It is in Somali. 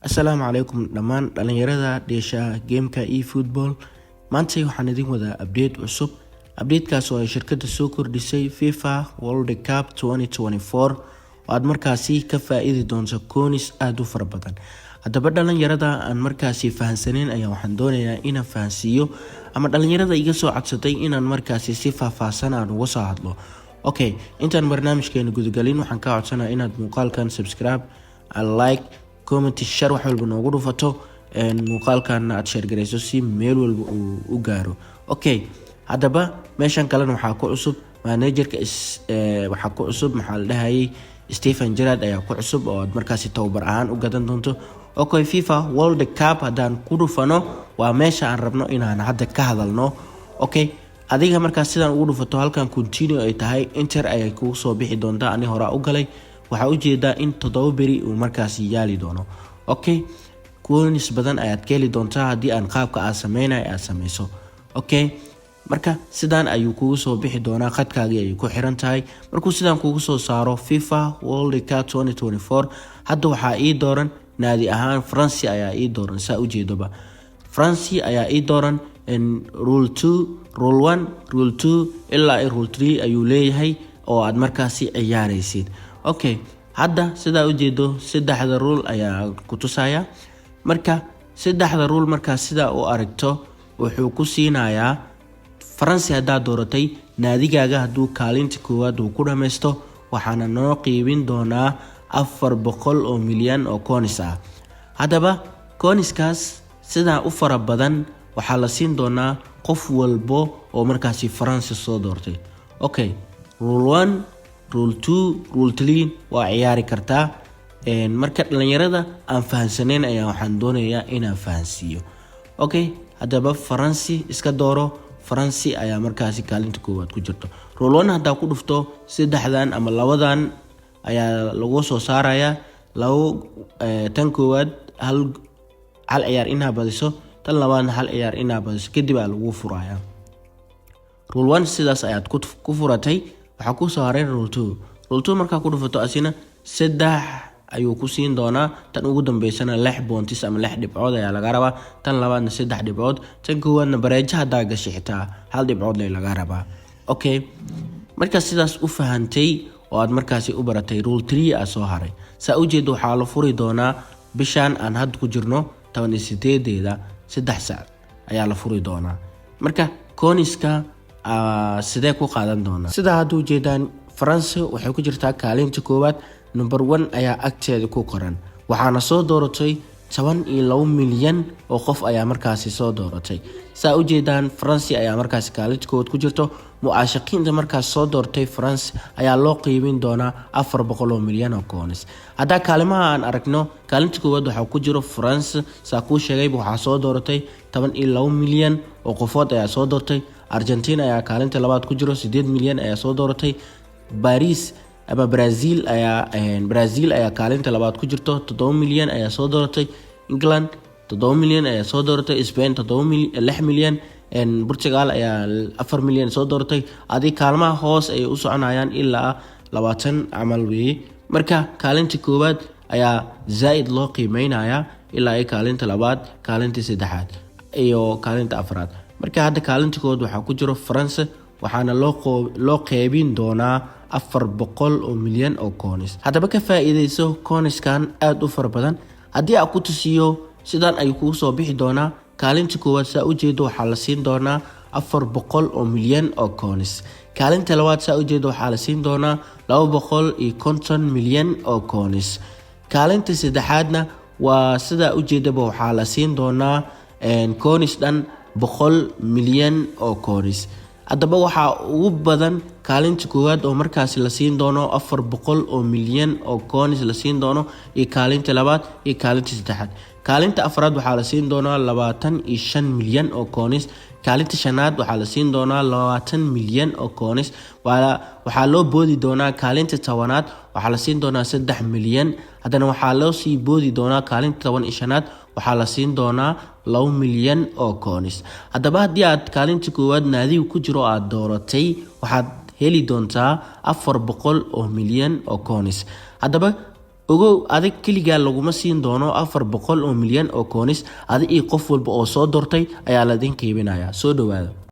Asalaamu calaykum dhammaan dhalinyarada dheesha gameka eFootball. Maantay waxaan idin wadaa update cusub, updatekaas oo ay shirkadda soo kordhisay FIFA World Cup 2024, oo aad markaasi ka faa-iidi doonto coins aada u fara badan. Haddaba, dhalinyarada aan markaasi fahansaneyn ayaa waxaan doonayaa inaan fahansiiyo, ama dhalinyarada iga soo codsatay inaan markaasi si faahfaahsan aan uga soo hadlo. Okay, intaan barnaamijkeena gudagalin, waxaan kaa codsanaya inaad muuqaalkan subscribe, like, comment, share, wax walba noogu dhufato, muuqaalkana aad share garayso si meel walba uu u gaaro. Okay, haddaba meeshan kalena waxaa ku cusub managerka, waxaa ku cusub, maxaa la dhahayay, Steven Gerrard ayaa ku cusub oo aad markaasi tababar ahaan u gadan doonto. Okay, FIFA World Cup haddaan ku dhufano, waa meesha aan rabno inaan hadda ka hadalno. Okay, adiga markaas sidaan ugu dhufato, halkan continue ay tahay, enter ayay kugu soo bixi doontaa. Ani horaa u galay. Waxaa ujeedaa in 7 beri uu markaasi yaali doono. Okay, coins badan ayaad ka heli doontaa haddii aan qaabka aad sameynay aad sameyso. Okay, marka sidaan ayuu kugu soo bixi doonaa, khadkaagii ayay ku xiran tahay. Markuu sidaan kugu soo saaro FIFA World Cup 2024, hadda waxaa ii dooran naadi ahaan Faransi ayaa ii dooran. Saa ujeedoba, Faransi ayaa ii dooran. Rule two, rule one, rule two ilaa rule three ayuu leeyahay oo aad markaasi ciyaareysid. Okay, hadda sidaa ujeedo, saddexda rule ayaa ku tusaya. Marka saddexda rule markaas sidaa u aragto, wuxuu ku siinayaa Faransi haddaad dooratay, naadigaaga hadduu kaalinta koowaad uu ku dhammaysto, waxaana noo qiibin doonaa 400 oo milyan oo coins ah. Haddaba coinskaas sidaa u fara badan waxaa la siin doonaa qof walbo oo markaasi Faransi soo doortay. Okay, rule one, rule two, rule three waa ciyaari kartaa. Marka dhalinyarada aan fahansaneyn ayaa waxaan doonayaa inaan fahansiiyo. Okay, haddaba Faransi iska dooro. Faransi ayaa markaasi kaalinta koowaad ku jirto. Rule one haddaa ku dhufto, saddexdan ama labadan ayaa lagu soo saarayaa. Labo, tan koowaad hal hal ciyaar inaa badiso, tan labaadna hal ciyaar inaa badiso, kadib aa lagu furayaa. Rule one sidaas ayaad ku furatay. Waxaa kusoo haray rule two. Rule two markaa ku dhufato, asina saddex ayuu ku siin doonaa. Tan ugu dambeysana lix points ama lix dhibcood ayaa laga rabaa, tan labaadna saddex dhibcood, tan koowaadna bareejo haddaa gashay xitaa hal dhibcood lay laga rabaa. Okay, markaa sidaas u fahantay oo aad markaasi u baratay, rule three aa soo haray. Saa ujeeda, waxaa la furi doonaa bishaan aan hadda ku jirno 18-deeda, 3 saac ayaa la furi doonaa. Marka coinska sidee ku qaadan doonaa? Sidaa hadda ujeedaan, Faransa waxay ku jirtaa kaalinta koowaad, number one ayaa agteeda ku qoran. Waxaana soo dooratay 12 milyan oo qof ayaa markaasi soo dooratay. Saa ujeedaan, Faransi ayaa markaasi kaalinta koowaad ku jirto. Mucaashaqiinta markaas soo doortay France ayaa loo qiibin doonaa 400 oo milyan oo coins. Haddaa kaalimaha aan aragno, kaalinta koowaad waxaa ku jiro France. Saa kuu sheegayba, waxaa soo dooratay 12 milyan oo qofood ayaa soo doortay. Argentina ayaa kaalinta labaad ku jiro, 8 milyan ayaa soo dooratay. Baris ama Brazil ayaa kaalinta labaad ku jirto, 7 milyan ayaa soo dooratay. England 7 milyan ayaa soo dooratay. Spain 6 milyan. Portugal ayaa 4 milyan soo dooratay. Adig kaalmaha hoos ayay u soconayaan, ilaa 20 camal weeye. Marka kaalinta koowaad ayaa zaa-id loo qiimeynayaa, ilaa ay kaalinta labaad, kaalinta saddexaad iyo kaalinta afraad. Marka hadda kaalinta koowaad waxaa ku jiro France, waxaana loo qeybin doonaa 400 oo milyan oo coins. Haddaba ka faa-iideyso coinskan aada u fara badan. Haddii aan ku tusiyo, sidaan ayuu kugu soo bixi doonaa. Kaalinta koowaad, saa ujeedo, waxaa la siin doonaa 400 oo milyan oo coins. Kaalinta labaad, saa ujeedo, waxaa la siin doonaa 250 milyan oo coins. Kaalinta saddexaadna waa sidaa ujeedaba, waxaa la siin doonaa coins dhan 100 milyan oo coins. Haddaba waxaa ugu badan kaalinta koowaad oo markaasi la siin doono 400 oo milyan oo coins la siin doono, iyo kaalinta labaad iyo kaalinta saddexaad. Kaalinta afraad waxaa la siin doonaa 25 milyan oo coins. Kaalinta shanaad waxaa la siin doonaa 20 milyan oo coins. Waxaa loo boodi doonaa kaalinta 10aad, waxaa la siin doonaa 3 milyan. Haddana waxaa loo sii boodi doonaa kaalinta 15aad, waxaa la siin doonaa 2 milyan oo coins. Haddaba haddii aad kaalinta koowaad naadiga ku jiro aad dooratay, waxaad heli doontaa 400 oo milyan oo coins. Haddaba Ogow, adig keligaa laguma siin doono 400 oo milyan oo coins. Adi iyo qof walba oo soo doortay ayaa laidin qiibinaya. Soo dhawaada.